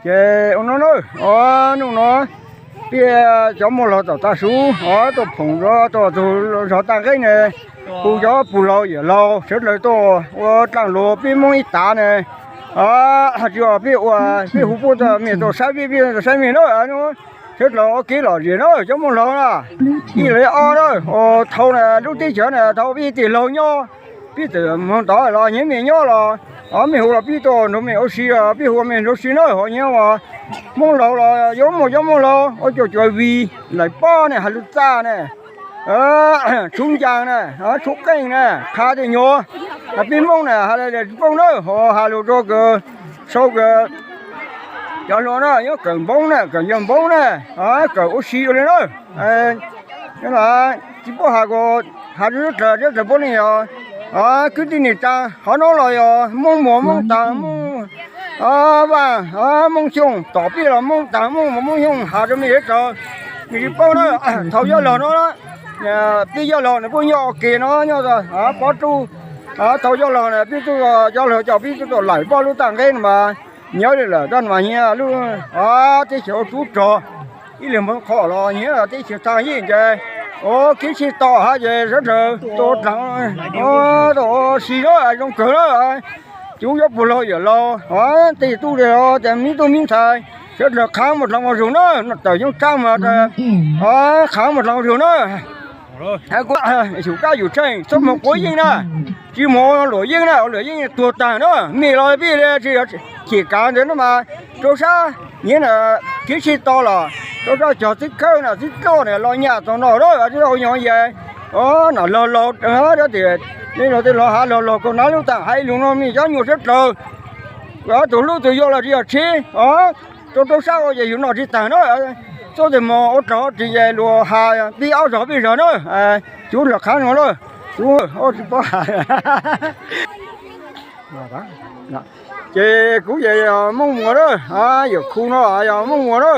Ces ua no na, o, hnub no peb cov muaj laug tom tav su, o, tuaj phoom rau tau tus zog Tag Nqeb ne, hu cov pug laug yawm laug sawv dlawg tuaj ua dlaaj lug peb Moob ib tav ne. Tsis ua peb ua, peb hu puab tau mej tau saib peb, peb tau saib mej na. Sawv dlawg ua kev lom zem na cov muaj laug na. Ib leeg ob na, o, thaum na lub teb chaws na thaum peb tej laug nyob, peb txawm moog tod los nyiam mej nyob los, o, mej hu los peb tuaj nrug mej ua si, peb hu mej nrug si na, ho nyiam ua Moob laug los yuav muaj cov muaj laug ua cuaj cuav vig, laim pob ne, has lug txaj ne, tshuv ncaas ne, tshuv qeej ne, qha tej nyuag, peb Moob na has le tsis paub na, ho has lug rua kws sau kws cov hluas na yuav kawm npoob na, kawm yawg npoob na, kawm ua si ua le na. Tsis paub has, has rua sawv dlawg, sawv dlawg puav leej yog kwv tij neej tsaa, qhov no los yog Moob Muas, Moob Taag, Moob Vaaj, Moob Xyooj, tom peb los Moob Taag, Moob Muas, Moob Xyooj, has rua mej sawv dlawg, mej tsis paub na. Thaum yawg laug no, peb yawg laug nws kuj nyob ua ke no nyob pob rub, thaum yawg laug na peb tub, cov laug coj peb tub tuaj laim pob lub Tag Nqeb no mas, nyob li lawm tab mas nyiam lub teb chaws ua tub rog, ib leeg moog qhov los nyiam teb chaws thaaj yeej ces, o, kev sib tau hab ces sawv dlawg tau dlaag, tau ua si na, zoo kawg na. Cov yuav pug laug yawm laug, tej tub le, tej miv tub miv ntxhais, sawv dlawg khaav muaj dlaag muaj zug na, noj tawm yoob tsab mas khaav muaj dlaag muaj zug na. Kuv yug kab yug tsheej txhob moog quav yeej na, tsis moog luam yeej na, luam yeej tuag taag na, mej los peb le tsis yog chim kaav ntawd no mas, rau sab nyiam na, kev sib tau los rau sab cog txib khawb na, txib dloj na los nyaj txog no na, ua nyuag yas, o, nam laug laug, o, tej laug tej laug has laug laug kaus nav lub taag hais lug no mej cov nyuas sawv dlawg, tus hlub tus yau los tsis yog tsheb, o, rau rau sab ua ces yug noj tsis taag na, txhob tes moog ua dlaag ua ris es luag has peb ob zog peb zog na, tsuv lawm qhov no na, tsuv tsis paub has. Ces kuv ces yog Moob Muas na, yawm Khu no yog Moob Muas na,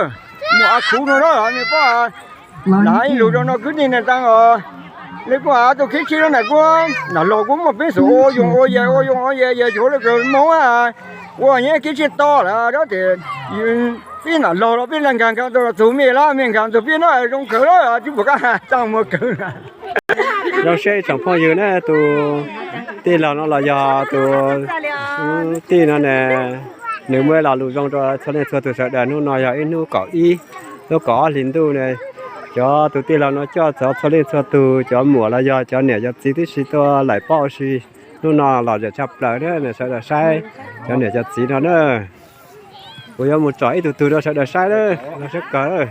Muas Av Khu no na, mej paub. Lam has ib lug rau no kwv tij neej tsaa os, le kuj has tau kev sib lub na kuv, nam laug kuv muaj peev xwm ua yoog ua yas ua yoog ua yas yog cuag le kws Moob ua nyiam kev sib tau lawm dab tes, peb nam laug los peb le nkaag nkaag tau txug mej lab mej nkaag txug peb na zoo kawg lawm tsis pum kab tsaa muag kawg. Zoo seb tsoom phooj ywg na, tus tij laug no los yog tus tij no ne, nws muaj lo lus zoo rau txhua leej txhua tug sawv daws. Hnub no yog ib hnub kaum ib, hnub kaum ob hlis ntuj ne, cov tus tij laug no coj txhua leej txhua tug, cov muam los yog cov niam cov txiv tib si tuaj laim pob ua si. Hnub no lom zem tshaj plaws na, sawv daws saib cov niam cov txiv no na. Kuv yuav mus tsom ib tug tug rau sawv daws saib na, los saib kawg.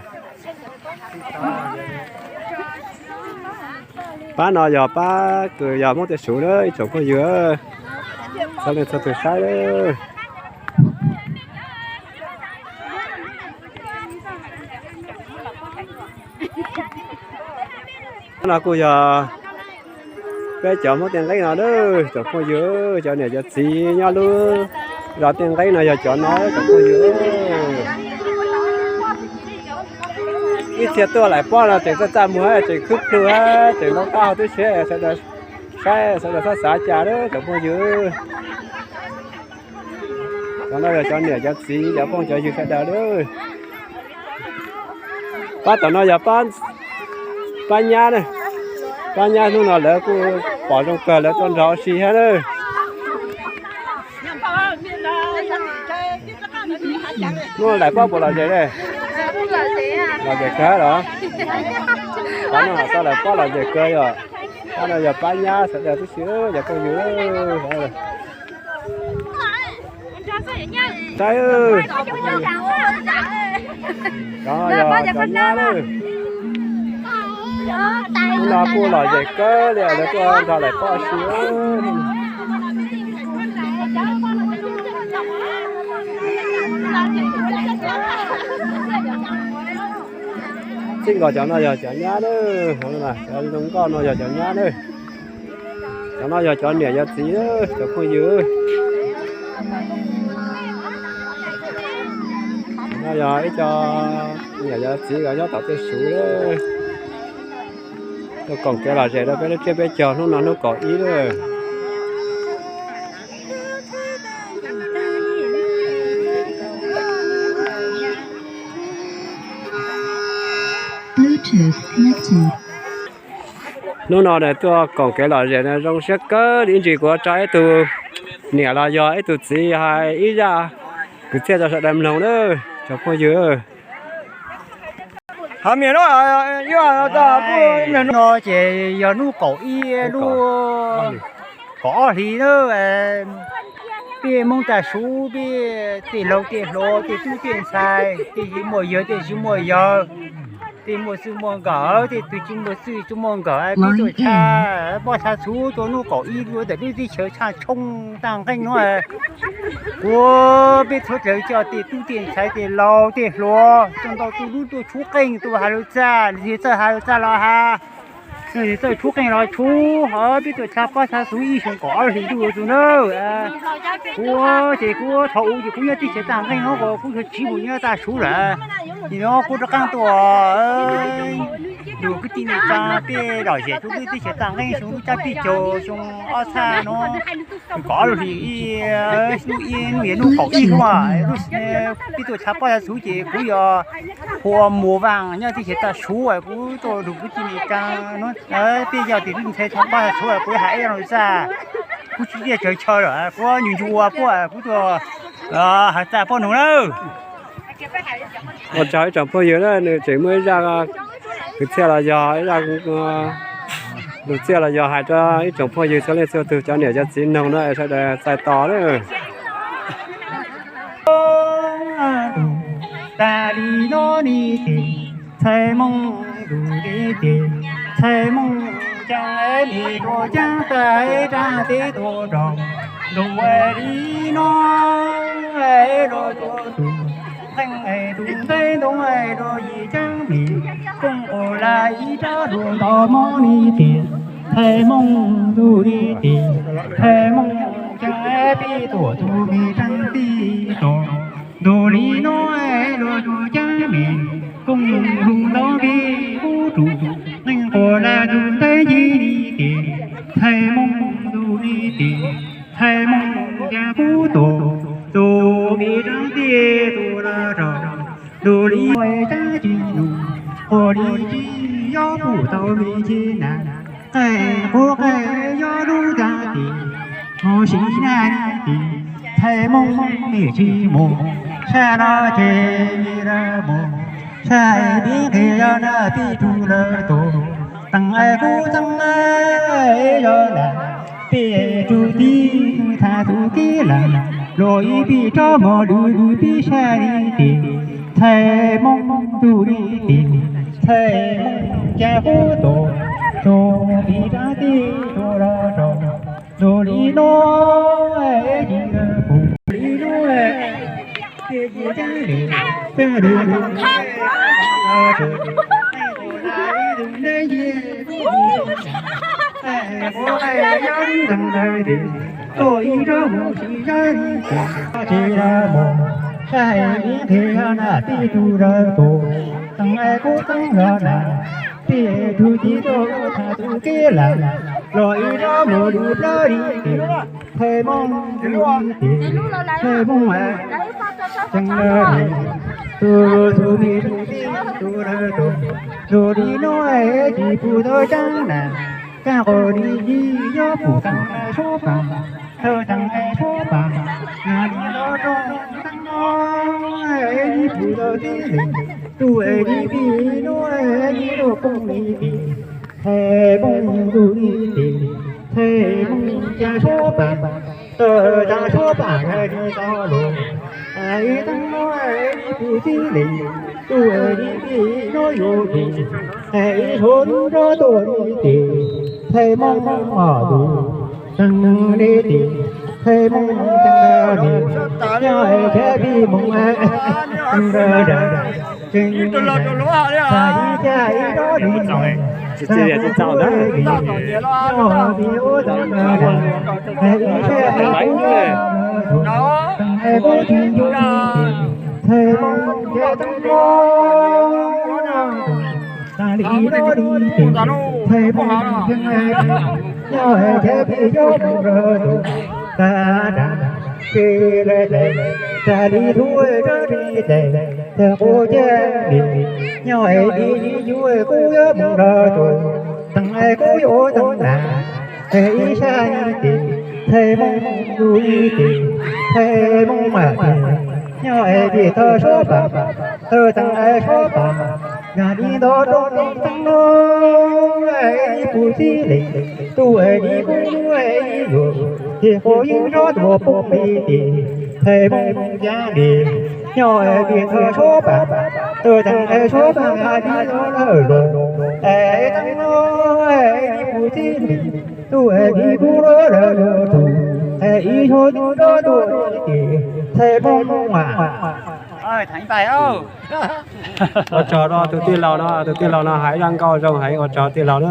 Pab no yog pab kws yog Hmoob Tiaj Suv na ib tsoom phooj ywg, txhua leej txhua tug saib na. No kuj yog peb cov Hmoob Tiaj Nqeeb no na tsoom phooj ywg, cov niam cov txiv nyob lub zos Tiaj Nqeeb no yog cov no tsoom phooj ywg. Ib txhia tuaj laim pob no tseem txaj txaj muag, tseem khwb plhu, tseem ntaus qab hauv tub siab, sawv daws saib sawv daws txhob xav cas na tsoom phooj ywg. Cov no yog cov niam cov txiv cov phooj cov ywg sawv daws na. Pab tom no yog pab nyab na. Pab nyab hnub no lawv kuj pom zoo kawg lawv tuaj nrog ua si thiab na. Hnub laim pob puas lom zem ne? Lom zem kawg los? Pab no tau laim pob lom zem kawg yom. Pab no yog pab nyab sawv daws tib si cov phooj ywg. Saib, cov no yog cov nyab na. Hnub no kuj lom zem kawg li lawv tuaj nrog laim pob ua si. Txij nkaus cov no yog cov nyab na, cov zoo nkauj no yog cov nyab na. Cov no yog cov niam cov txiv na cov phooj ywg. Cov no yog ib co niam cov txiv nyob tom Tiaj Suv na. Tuaj koom kev lom zem rau peb lub tsiab peb caug hnub no hnub kaum ib na. Hnub no tuaj koom kev lom zem no zoo siab kawg li, ib ntsis kuv tso ib tug niam los yog ib tug txiv hais ib zaj kwv txhiaj rau sawv daws mloog na, tsoom phooj ywg. Hos mi no, no ces yog hnub kaum ib lub kaum ob hlis na, peb Hmoob tag suv, peb tej laug tej hluas, tej tub tej ntxhais, tej muaj yawg tej tsis muaj yawg, tej muaj txij muaj nkawm, tej tug tsis muaj txij tsis muaj nkawm, peb tuaj tshaj pob txha txhuv rau hnub kaum ib lub ntawm lub teb chaws tshaj tshoob tag nqeeg no. Kuv peb txhua dlawg coj tej tub tej ntxhais tej laug tej hluas tuaj ntau tuaj lub tuaj tshub qeej tuaj has lus txaj, txawj has lus txaj los has, txawj tshub qeej los tshub, hos peb tuaj tshaj pob txha txhuv ib xyoo kaum ob hlis ntuj tus na. Kuv ces kuv thaum ub ces kuv nyob teb chaws tag nqeeg no, kuv tsis mus nyob tag suv lawm. Nim no kuv rov qab tuaj nrog kwv tij neej tsa peb lom zem rau lub teb chaws tag nqeeg xyoo lub tsab peb caug xyoo ob txhiab no, kaum ob lub hlis ib, lub ib hnub yog hnub kaum ib hnub, peb tuaj tshaj pob txha txhuv ces kuv yog hu ua Muas Vaj nyob teb chaws tag suv, kuv tuaj nrog kwv tij neej tsa no, peb yog tim lub ntxhais tshaj pob txha txhuv, kuv hais ib zaj lus txaj, kuv tsis tiaj tsawv chaw lawm, kuv nyuj ncu ua puab, kuv tuaj has txaj puab noog nawb. Ua tsaug ib tsoom phooj ywg na, nws tseem muaj ib zaj kwv txhiaj los yog ib zaj lus txaj los yog hais rau ib tsoom phooj ywg txhua leej txhua tug cov niam cov txiv noog na, sawv daws txais tos na. Tas li no ni ces Ntxhais Hmoob ntuj li ces, Ntxhais Hmoob Ceeb es tus ceeb tas es rab teb tuaj rau ntuj li no, es rau tus tus nqeeb es tus nqeeb ntoo es rau yim ceeb me kooj ua laj ib rab hluas nto mob li ces, Ntxhais Hmoob ntuj li ces, Ntxhais Hmoob Ceeb es peb tuaj tus me ceeb tij rau ntuj li no, es rau tus ceeb me kooj hluas nto me kub rus nqeeb ua laj tus nqeeb yim li ces, Ntxhais Hmoob ntuj li ces, Ntxhais Hmoob Ceeb kub tuaj tus me ceeb tij tuaj laj rau ntuj li no, es ceeb tsis nus quas li tsis yob pum tau me ntsis nas, qe quav qe yob lub tag ces, mus sim naj li ces, Ntxhais Hmoob me tsis mus, sab no ces me lawv mus, sab es pib nqis yog na pib rug lawv tus, teem es kub teeb es yog na, peb rug tib tug tham tus kev lawm, los ib pib rov mus lwm lwm pib sab li ces, Ntxhais Hmoob ntuj li ces, Ntxhais Hmoob Ceeb kub tuaj tus me ceeb tij tuaj laj rau ntuj li no, es tsis lawv pum li no, ces ceeb li ceeb li tuaj ib rab mus sim sab li ces, tsis lawv mus, sab es pib nqis yog na pib rug lawv tus, teem es kub teeb yog na, peb rug tib tug tham tus kev lawm, los ib rab mus lwm plab li ces, Ntxhais Hmoob ntuj li ces, Ntxhais Hmoob Ceeb li, tus tus me tus tij tus lawv tus, ntuj li no es tsis pum tau ceeb na, ceeb quas li tsis yob pum tau na suab pam, tau teem es suab pam, na li no rau teeb no, es tsis pum tau tib li, tus es li pib no, es tsis rau poob li ces, Ntxhais Hmoob ntuj li ces, Ntxhais Hmoob Ceeb suab pam, tau teem suab pam na li tau los, es teeb no es tsis pum tib li, tus es li pib no yuav ces, es ib suab lub rab tuaj li ces, Ntxhais Hmoob mom tus, teem li ces, Ntxhais Hmoob Ceeb li, nyob es chav pib mus, teem da da, tseem tas ib caj ib rab li, tsis txaus ntag, nyob pib ua teem da da, es ib sab es ub, teem es kub tsis ncu li ces, Ntxhais Hmoob Ceeb teeb no, tas li no li ces, Ntxhais Hmoob Ceeb nyob es chav pib yuav mus lawv tus, tas da, tsis lawv tes Tag li hlub tsob ris tes, tag quav caj li, nyob es ib yig yuav kuv yuav mus nrog tus, teem es kuv yuav teem na, es ib sab ib tes, thaij Hmoob mus ib tes, thaij Hmoob mam tes, nyob es vim tau suab pam, tau teem es suab pam, yog li ntawd rau tus teeb no, es ib puag txij li, tus es li kuv yuav es ib yuav, ces quav yeej tsob tuaj poob ib tes, thaij Hmoob mus caj li, nyob es vim tau suab pam, tau teem es suab pam, yog li ntawd rau tus teeb no, es ib puag txij li, tus es li kuv yuav es ib yuav, es ib yuav tsob tuaj ib tes, thaij Hmoob mam. Ua tsaug rau tus tij laug no, tus tij laug no hais zaj nkauj zoo heev, ua tsaug tij laug na.